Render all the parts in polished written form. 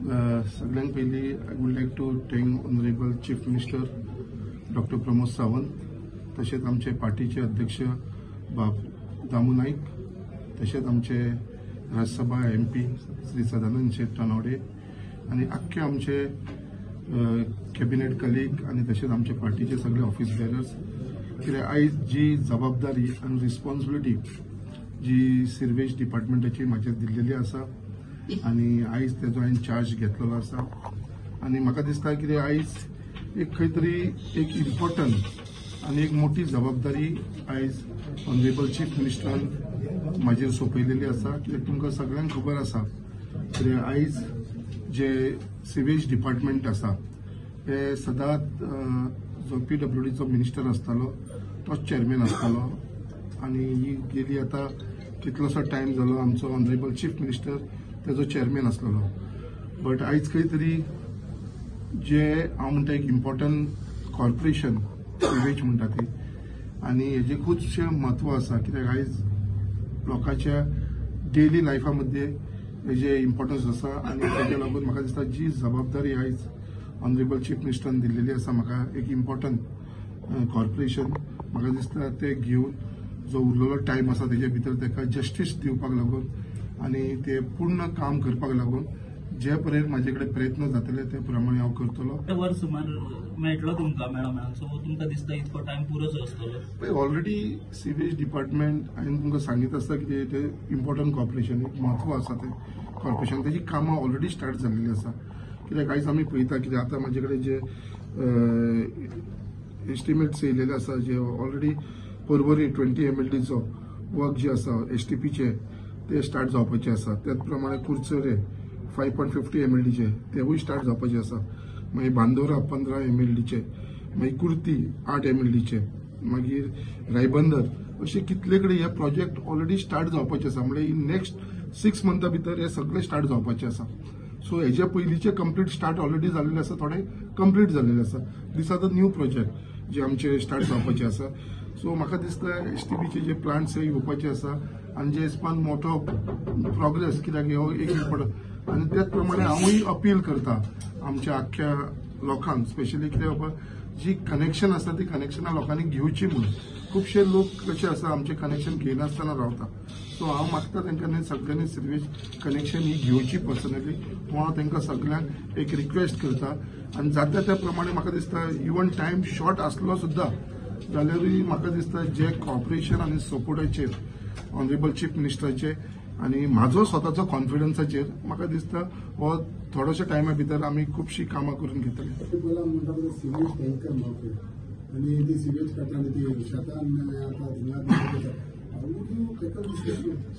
सगळ्यांत पयलीं I would like to thank honourable chief minister doctor Pramod Sawant, तशेंच आमचे पार्टीचे अध्यक्ष बाब दामू नाईक, तशेंच आमचे Rajya Sabha MP Shri Sadanand Shet Tanavade आनी आख्खे आमचे कॅबिनेट कलीग आनी तशेंच आमचे पार्टीचे सगळे ऑफिस बेरर्स. कित्याक आयज जी जबाबदारी आनी रिस्पॉन्सिबिलिटी जी सिर्वेज डिपार्टमेंटाची म्हाजेर दिल्लेली आसा आनी आयज तेजो हांवें चार्ज घेतलेलो आसा आनी म्हाका दिसता कितें आयज एक खंय तरी एक इम्पॉर्टंट आनी एक मोठी जबाबदारी आयज ऑनरेबल चीफ मिनिस्टरान म्हाजेर सोंपयलेली आसा. कित्याक तुमकां सगळ्यांक खबर आसा कितें आयज जे सिवेज डिपार्टमेंट आसा हे सदांच जो PWDचो मिनिस्टर आसतालो तोच चेअरमॅन आसतालो आनी ही गेली आतां कितलोसो टायम जालो आमचो ऑनरेबल चीफ मिनिस्टर तेजो चेअरमॅन आसलेलो. बट आयज खंय तरी जे हांव म्हणटा एक इम्पॉर्टंट कॉर्पोरेशन सिवेज म्हणटा ती आनी हेजें खुबशें म्हत्व आसा. कित्याक आयज लोकांच्या डेली लायफा मदें हेजें इम्पॉर्टन्स आसा आनी तेज्या लागून म्हाका दिसता जी जबाबदारी आयज ऑनरेबल चीफ मिनिस्टरान दिल्लेली आसा म्हाका एक इम्पॉर्टंट कॉर्पोरेशन, म्हाका दिसता ते घेवन जो उरलेलो टायम आसा तेजे भितर ताका जस्टीस दिवपाक लागून आनी ते पूर्ण काम करपाक लागून जे पर्यंत म्हाजे कडेन प्रयत्न जातले ते प्रमाणे हांव करतलो. वर्स सुमार मेळटलो तुमकां मेळो, सो तुमकां दिसता इतको टायम पुरोसो आसतलो? पळय, ऑलरेडी सिवेज डिपार्टमेंट हांवें तुमकां सांगीत आसता की ते इम्पॉर्टंट कॉर्पोरेशन, एक म्हत्व आसा तें कॉर्पोरेशन, तेजी कामां ऑलरेडी स्टार्ट जाल्लेली आसा. कित्याक आयज आमी पळयता कित्याक आतां म्हाजे कडेन जे एस्टिमेट्स येयलेले आसा, जे ऑलरेडी पर्वरी 20 MLDचो वर्क जे आसा STPचे ते स्टार्ट जावपाचे आसा. त्याच प्रमाणे कुडचडे 5.50 MLDचे तेवूय स्टार्ट जावपाचे आसा. मागीर बांदोरा 15 MLDचे, मागीर कुर्ती 8 MLDचे, मागीर रायबंदर, अशे कितले कडेन हे प्रोजेक्ट ऑलरेडी स्टार्ट जावपाचे आसा. म्हणजे इन नेक्स्ट 6 मंथा भितर हे सगळे स्टार्ट जावपाचे आसा. सो हेजे पयलींचे कंप्लीट स्टार्ट ऑलरेडी जाल्लेले आसा, थोडे कंप्लीट जाल्लेले आसा. These are the new project जे आमचे स्टार्ट जावपाचे आसा. सो म्हाका दिसता STPचे जे प्लांट्स हे येवपाचे आसा आनी जे हिसपान मोठो प्रोग्रेस, कित्याक हो एक इम्पॉर्टंट. आनी त्याच प्रमाणे हांवूय अपील करता आमच्या आख्ख्या लोकांक, स्पेशली कितें बाबा जी कनेक्शन आसा ती कनेक्शनां लोकांनी घेवची म्हणून. खुबशे लोक कशे आसा आमचे कनेक्शन घेयनासतना रावता. सो हांव मागता तेंकां सगळ्यांनी सिवेज कनेक्शन ही घेवची पर्सनली. हांव तेंकां सगळ्यांक एक रिक्वेस्ट करता आनी जाता त्या प्रमाणे म्हाका दिसता इवन टायम शॉर्ट आसलो सुद्दां जाल्यारूय म्हाका दिसता जे कॉपरेशन आनी सपोर्टाचेर ऑनरेबल चीफ मिनिस्टराचे आनी म्हाजो स्वताचो कॉन्फिडन्साचेर म्हाका दिसता हो थोडोशा टायमा भितर आमी खुबशीं कामां करून घेतले. सिवेज टँकर माफिया आनी ती सिवेज काडटा आनी ती शेतान आता.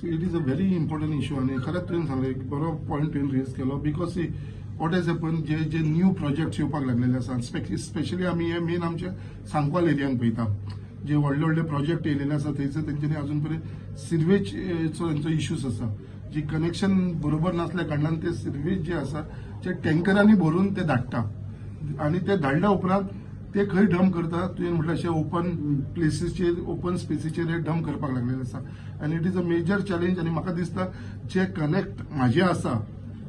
It is a very important issue आनी खरेंच तुवें सांगलें एक बरो पॉयंट तुवें रेज केलो. Because what has happen, J J new projects येवपाक लागलेले आसा, स्पेशली आमी हे मेन आमच्या सांकवाल एरियान पळयता, जे व्हडले व्हडले प्रोजेक्ट येयलेले आसा थंयसर तेंच्यांनी अजून पर्यंत सिवेजचो तेंचो इश्यूज आसा. जी कनेक्शन बरोबर नासल्या कारणान ते सिवेज जे आसा ते टँकरांनी भरून ते धाडटा आनी ते धाडल्या उपरांत ते खंय डंप करता तुवें म्हटलें अशें ओपन प्लेसीचेर, ओपन स्पेसीचेर हे डंप करपाक लागलेले आसा. आनी it is a major challenge. आनी म्हाका दिसता जे कनेक्ट म्हाजे आसा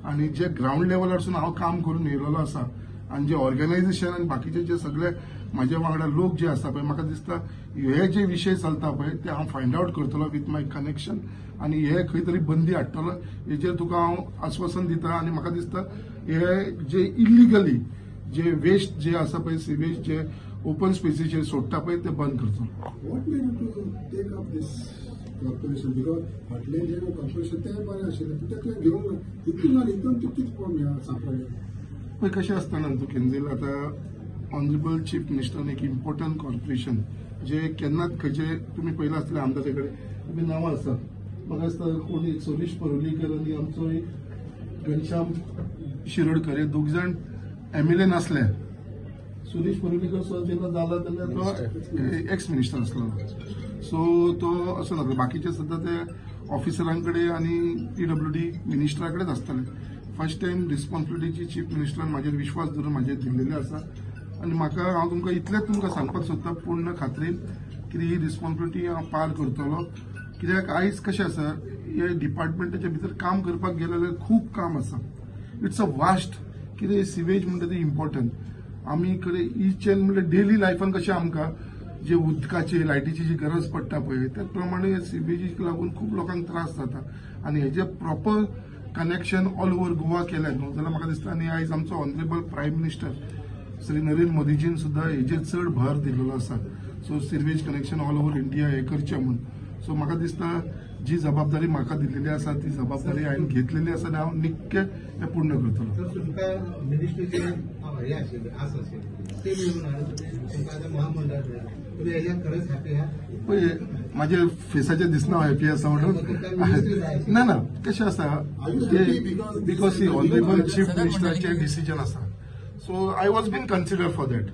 आनी जे ग्रावंड लेवलारसून हांव काम करून येयलेलो आसा आनी जे ऑर्गनायझेशन आनी बाकीचे जे सगळे म्हाजे वांगडा लोक जे आसा पळय, म्हाका दिसता हे जे विशय चलता पळय ते हांव फायंड आवट करतलो विथ my connection आनी हे खंय तरी बंदी हाडटलो हेजेर तुका हांव आश्वासन दिता. आनी म्हाका दिसता हे जे इलिगली जे वेस्ट जे आसा पळय सिवेज जे ओपन स्पेसीचेर सोडटा पळय ते बंद करतलो. What made you to take up this corporation? Because फाटलें जें कॉर्पोरेशन तें बरें आशिल्लें पूण तें घेवंक ना, तितून एकदम चुकीच पळोवन सांपडलें. पळय कशें आसता ना तूं केंजील, आतां ऑनरेबल चीफ मिनिस्टरान एक इम्पॉर्टंट कॉर्पोरेशन जे केन्नाच खंयचे तुमी पळयलां आसतलें आमदारा कडेन तुमी नांवां आसा, म्हाका दिसता कोण एक सुरेश परुलीकर आनी आमचो एक घनश्याम शिरोडकर हे दोग जाण MLA नासले. सुरेश परुलीकर सो जेन्ना जाला तेन्ना तो एक्स मिनिस्टर आसलो, सो तो असो जाता. बाकीचे सुद्दां ते ऑफिसरां कडेन आनी PWD मिनिस्टरा कडेन आसताले. फर्स्ट टायम रिस्पॉन्सिबिलिटीची चीफ मिनिस्टरान म्हाजेर विश्वास दवरून म्हाजेर दिल्लेले आसा आनी म्हाका हांव तुमकां इतलेंच तुमकां सांगपाक सोदता पूर्ण खात्रीन की ही रिस्पॉन्सिबिलिटी हांव पार करतलो. कित्याक आयज कशें आसा हे डिपार्टमेंटाच्या भितर काम करपाक गेले जाल्यार खूब काम आसा. It's a vast कितें सिवेज म्हणटा तें इम्पॉर्टंट. आमी कडेन इच एन म्हणल्यार डेली लायफान कशें आमकां जे उदकाची लायटीची जी गरज पडटा पळय त्या प्रमाणे सिवेजीक लागून खूब लोकांक त्रास जाता आनी हेजे proper connection all over Goa केलें न्हू जाल्यार म्हाका दिसता. आनी आयज आमचो honourable prime minister Shri Narendra मोदीजीन सुद्दां हेजेर चड भर दिलेलो आसा. So sewage connection all over India हें करचें म्हूण. सो म्हाका दिसता जी जबाबदारी म्हाका दिलेली आसा ती जबाबदारी हांवें घेतलेली आसा आनी हांव निक्के हें पूर्ण करतलो. सर, तुमकां मिनिस्ट्रीचे हे आशिल्ले आस आशिल्ली ते मेळून तुमकां आतां महामंडळ मेळ्ळां, तुमी हेज्यान खरेंच हॅपी आहा? पळय म्हाजे फेसाचेर दिसना हांव हॅपी आसा म्हणून. ना ना, कशें आसा because honourable chief मिनिस्टराचें डिसिजन आसा. So I was been consider for that.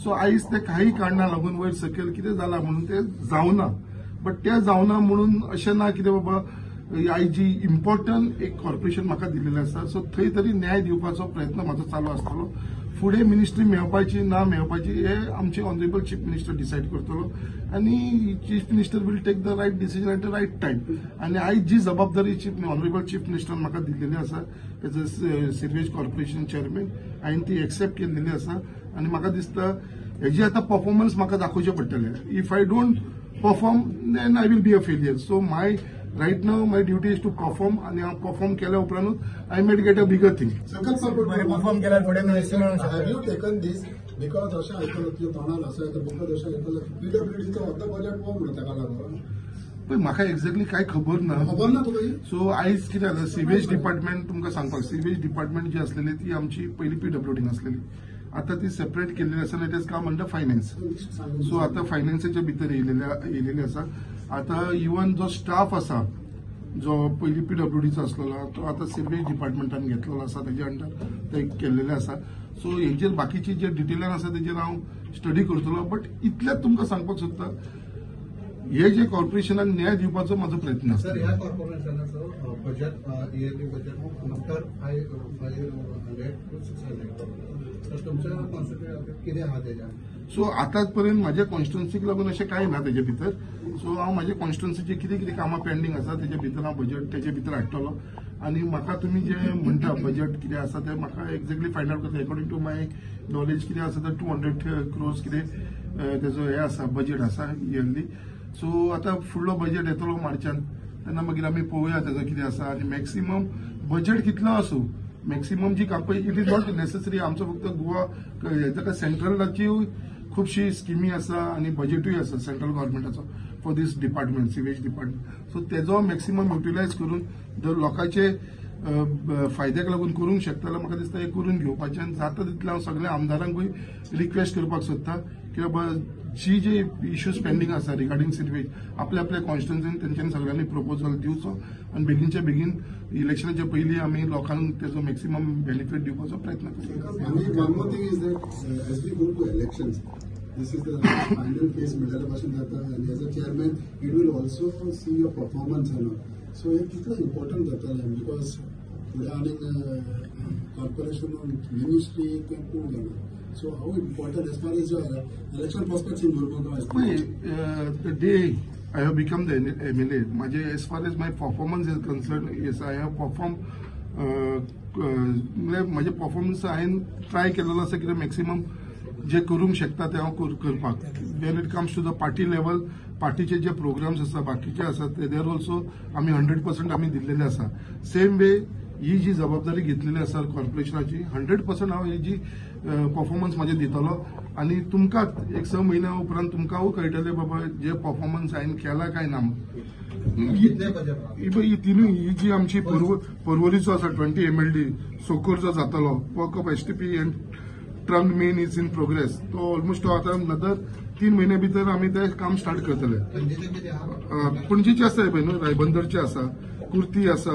So आयज ते काही कारणां लागून वयर सकयल कितें जालां म्हणून तें जावना, बट तें जावना म्हणून अशें ना कितें बाबा आयज जी इम्पॉर्टंट एक कॉर्पोरेशन म्हाका दिलेलें आसा सो थंय तरी न्याय दिवपाचो प्रयत्न म्हाजो चालू आसतलो. फुडें मिनिस्ट्री मेळपाची ना मेळपाची हे आमचे ऑनरेबल चीफ मिनिस्टर डिसायड करतलो आनी chief minister will take the right decision at the right time. आनी आयज जी जबाबदारी चीफ ऑनरेबल चीफ मिनिस्टरान म्हाका दिल्लेली आसा as a sewage corporation chairman हांवें ती एक्सेप्ट केल्लेली आसा आनी म्हाका दिसता हेजी आतां परफॉर्मन्स म्हाका दाखोवचें पडटलें. If I don't perform then I will be a failure. So my right now my duty is to perform आनी हांव परफॉर्म केल्या उपरांतूच I might get a bigger thing. Perform केल्यार फुडें मिनिस्ट्री मेळूंक शकता. Have you taken this because अशें आयकलां तुज्या तोंडान अशें आयकलां because अशें आयकलां पीडब्ल्यूडीचो अर्दो बजेट वो म्हणून ताका लागून. पळय म्हाका एक्झॅक्टली कांय खबर ना. खबर ना तुका? सो आयज कितें जालें सिवेज डिपार्टमेंट तुमकां सांगपाक, सिवेज डिपार्टमेंट जी आसलेली ती आमची पयलीं पीडब्ल्यूडीन आसलेली, आतां ती सेपरेट केल्लेली आसा आनी it is come under finance. So आतां फायनान्साच्या भितर येयलेली आसा. आतां इवन जो स्टाफ आसा जो पयलीं पीडब्ल्यूडीचो आसलेलो तो आतां सिवेज डिपार्टमेंटान घेतलेलो आसा, तेजे अंडर ते केल्लेले आसा. सो हेजेर बाकीची जे डिटेलान आसा तेजेर हांव स्टडी करतलो. बट इतलेंच तुमकां सांगपाक सोदता हे जे कॉर्पोरेशनाक न्याय दिवपाचो म्हाजो प्रयत्न आसा. सर, ह्या कॉर्पोरेशनाचो budget yearly budget after 500 to 600 तर तुमच्या कॉन्स्टिट्युएन्सी कितें आहा तेज्या? सो आतांच पर्यंत म्हाज्या कॉन्स्टिट्युन्सीक लागून अशें कांय ना तेजे भितर. सो हांव म्हाज्या कॉन्स्टिट्युन्सीचे कितें कितें कामां पेंडींग आसा तेजे भितर हांव बजेट तेजे भितर हाडटलो आनी म्हाका तुमी जे म्हणटा बजेट कितें आसा तें म्हाका एक्झॅक्टली फायंड आवट करता. अकॉर्डिंग टू my knowledge कितें आसा तें 200 क्रोर्स कितें तेजो हें आसा बजेट आसा इयरली. सो आतां फुडलो बजेट येतलो मार्चान तेन्ना मागीर आमी पळोवया तेजो कितें आसा आनी मॅक्सिमम बजेट कितलो आसूं मॅक्सिमम जी काम पळय it is not necessary. आमचो फक्त गोवा ताका सेंट्रलाची खुबशी स्किमी आसा आनी बजेटूय आसा सेंट्रल गव्हर्मेंटाचो for this department sewage department. So तेजो मॅक्सिमम युटिलायज करून जर लोकांचे फायद्याक लागून करूंक शकता जाल्यार म्हाका दिसता हें करून घेवपाचें. आनी जाता तितलें हांव सगळ्या आमदारांकूय रिक्वेस्ट करपाक सोदता की बाबा जी जे इश्यूज पेंडींग आसा रिगार्डिंग सिवेज आपल्या आपल्या कॉन्स्टिट्युन्सीन तेंच्यांनी सगळ्यांनी प्रपोजल दिवचो आनी बेगीनच्या बेगीन इलेक्शनाच्या पयलीं आमी लोकांक तेजो मॅक्सिमम बेनिफीट दिवपाचो प्रयत्न करता. आनी one more thing is that as we go to elections this is the final phase म्हणलेल्या भाशेन जाता आनी as a chairman it will also see your performance and all. So हें कितलें इम्पॉर्टंट जातलें because फुडें आनीक कॉर्पोरेशन मिनिस्ट्री तें कोण जाणा. So how important as far as your election prospects in Mormugao? The day I have become the MLA, माझे as far as my performance is concerned, yes, I have performed. माझे performance हांवें try केलेलो आसा कितें maximum जे करूंक शकता ते हांव करपाक. When it comes to the party level, पार्टीचे जे प्रोग्राम्स आसा बाकीचे आसा ते there also आमी 100% आमी दिल्लेले आसा. सेम वे ही जी जबाबदारी घेतलेली आसा कॉर्पोरेशनाची 100% हांव ही जी परफॉर्मन्स म्हाजे दितलो आनी तुमकां एक 6 म्हयन्या उपरांत तुमकां कळटलें बाबा जे परफॉर्मन्स हांवें केला काय ना. ही तिनूय ही जी आमची पर्वरीचो आसा 20 MLD सोकोरचो जातलो work of STP and trunk main is in progress तो ऑलमोस्ट आतां नदर 3 म्हयन्या भितर आमी तें काम स्टार्ट करतले. पणजेचे आसा पळय न्हू, रायबंदरचे आसा, कुर्ती आसा,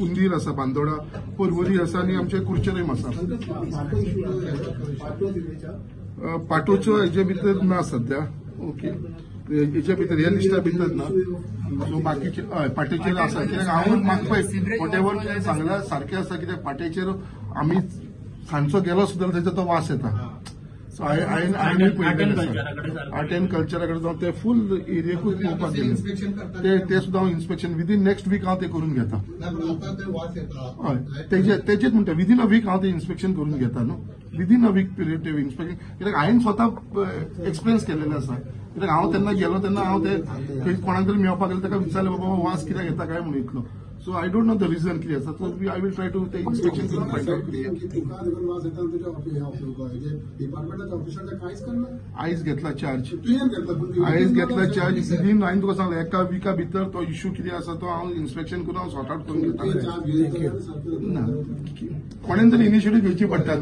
उंदीर आसा, बांदोडा, पर्वरी आसा आनी आमचे कुर्चेरेम आसा. पाटोचो हेजे भितर ना सद्या, ओके, हेजे भितर ह्या लिस्टा भितर ना. सो बाकीचे हय पाट्याचेर आसा कित्याक हांव म्हाका पळय वॉटेवर सांगला सारकें आसा कित्याक पाट्याचेर आमी सांजचो गेलो सुद्दां तेजो तो वास येता. सो हांवें पळयलें, आर्ट अँड कल्चरा कडेन जावं ते फूल एरियेकूच पळोवपाक गेले, ते सुद्दां हांव इन्स्पेक्शन विदीन नेक्स्ट वीक हांव ते करून घेता. हय, तेजेच म्हणटा, विदीन अ वीक हांव ते इन्स्पेक्शन करून घेता न्हू, within a week period ते इन्स्पेक्शन, कित्याक हांवें स्वता एक्सपिरियन्स केल्लेलें आसा. कित्याक हांव तेन्ना गेलो तेन्ना हांव ते खंय कोणाक तरी मेळपाक गेलो, ताका विचारलें बाबा वास कित्याक येता काय म्हणून इतलो. So I don't know the reason कितें आसा, so I will try to ते इन्स्पेक्शन करून फायंड आवट. आयज घेतला चार्ज, आयज घेतला चार्ज विदीन, हांवें तुका सांगलें एका विका भितर तो इश्यू कितें आसा तो हांव इन्स्पेक्शन करून हांव सॉर्ट आवट करून घेता. ना, कोणेन तरी इनिशिएटीव घेवची पडटा.